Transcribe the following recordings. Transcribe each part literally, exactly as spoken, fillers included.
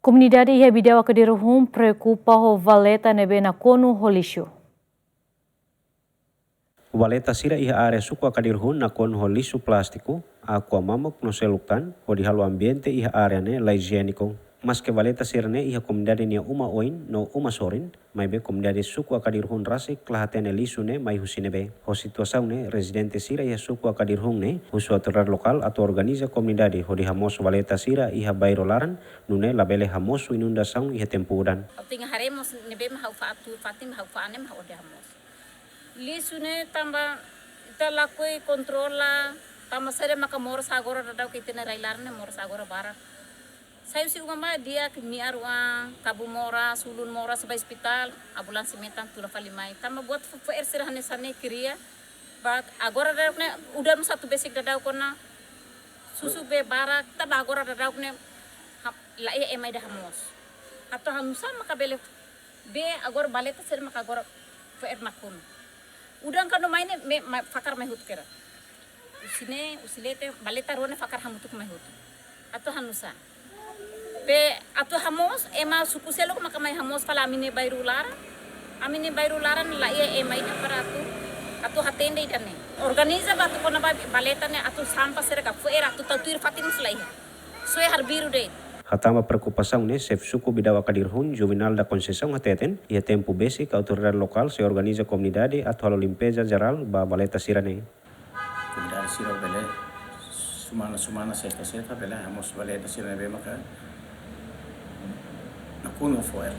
Komunidade iha Bidau Akadirhun preokupa ho valeta ne'ebé nakonu ho lixu. Valeta sira iha área suku Akadirhun nakonu ho lixu plástiku, aqua mamuk no seluk tan, hodi halo ambiente iha área ne'e la ijiéniku. Maske valeta sira-ne'e iha komunidade nia uma oin no uma sorin, maibé komunidade suku Akadirhun rasik la hatene lixu ne'e mai husi ne'ebé. Ho situasaun ne'e, rezidente sira iha suku Akadirhun ne'e husu autoridade lokál atu organiza komunidade hodi hamoos valeta sira iha bairru laran, nune'e labele hamosu inundasaun iha tempu udan. Ha'u tenke haree mós ne'ebé mak ha'u fa'an, atu fatin mak ha'u fa'an ne'e mak ha'u hodi hamoos. Lixu ne'e tanba ita lakohi kontrola, tanba saida maka moras agora daudaun ke ita-nia rai-laran ne'e moras agora barak. Sai husi uma mai di'ak, nia rua, kabun moras, ulun moras, bá ospitál, ambulánsia metan tula fali mai. Tanba buat fo-, fo'er sira hanesan ne'e kria, ba agora daudaun ne'e udan mós atu besik daudaun ona, susubee barak, tanba agora daudaun ne'e ha-, la iha ema ida hamoos. Atu hanusá maka bele, be agora valeta sira maka agora fo'er nakonu. Udan kuandu mai ne'e, me, ma-, fakar mai hotu kera. Husi ne'e, husi leten, valeta rua ne'e fakar hamutuk mai hotu. Atu hanusá. Be atu hamoos, ema suku seluk maka mai hamoos fali ami-nia bairru laran. Ami-nia bairru laran la iha ema ida para atu, atu hatene ida-ne'e. Organiza ba atu kona-ba valeta ne'e atu sampah sira ka fo'er atu tau tuir fatin mós la iha. Soe harbiru de'it. Hatama preokupasaun ne'e, xefe suku Bidau Akadirhun, Juvenal da Conceição hateten, iha tempu besik autoridade lokál sei organiza komunidade atu halo limpeza jerál ba valeta sira-ne'e. Komunidade sira bele, semana-semana, sesta-sesta, bele hamoos valeta sira ne'ebé maka nakonu fo'er.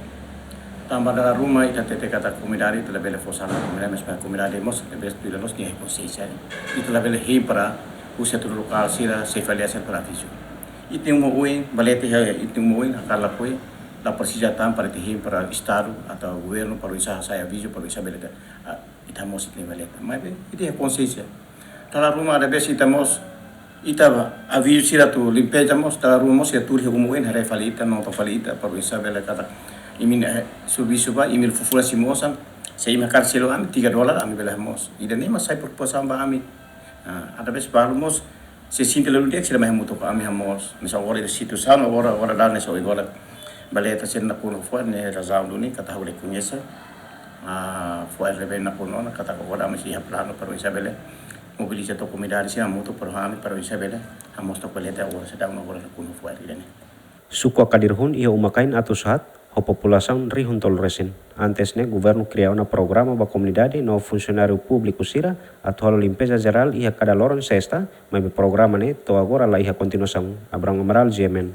Tanba dala ruma ita hatete katak komunidade ita labele fó sala komunidade, maibé komunidade mós labele tuir loloos nia konsiénsia. Ita labele hein para husi autoridade lokál sira, sei fali sira para avizu. Ita-nia uma oin, valeta iha ita-nia uma oin, hakarak lakohi, la presiza tan para ita hein para estadu, atu governu, para oinsá hasai avizu, para oinsá bele, ah, ita hamoos ita-nia valeta. Maibé ita iha konsiénsia. Dala ruma às vezes ita mós, ita ba avizu sira atu limpeza mós, dala ruma mós sira tuur iha uma oin haree fali ita, nota fali ita, para oinsá bele katak imi, eh, servisu ba, imi fufura si mosan, se imi hakarak selu ami tiga dolar, ami bele hamoos. Ida-ne'e mak sai preokupasaun ba ami. Ah, às vezes balu mós, se sente la di'ak sira mai hamutuk ho ami hamoos. Misa agora iha situasaun agora, agora daudaun ne'e só agora valeta sira nakonu fo'er ne'e razaun duni katak ha'u rekoñese. Ah, fo'er ne'ebé nakonu ona katak agora ami sei iha planu para oinsá bele mobiliza to'o komunidade sira hamutuk para ami para oinsá bele hamoos to'ok valeta agora seidauk agora nakonu fo'er ida-ne'e. Suku Akadirhun iha uma-kain atus haat, ho populasaun rihun tolu resin. Antes ne'e, governu kria ona programa ba komunidade no funsionáriu públiku sira atu halo limpeza jerál iha kada loron sesta, maibé programa ne'e to'o agora la iha kontinuasaun. Abraham Amaral, G M N.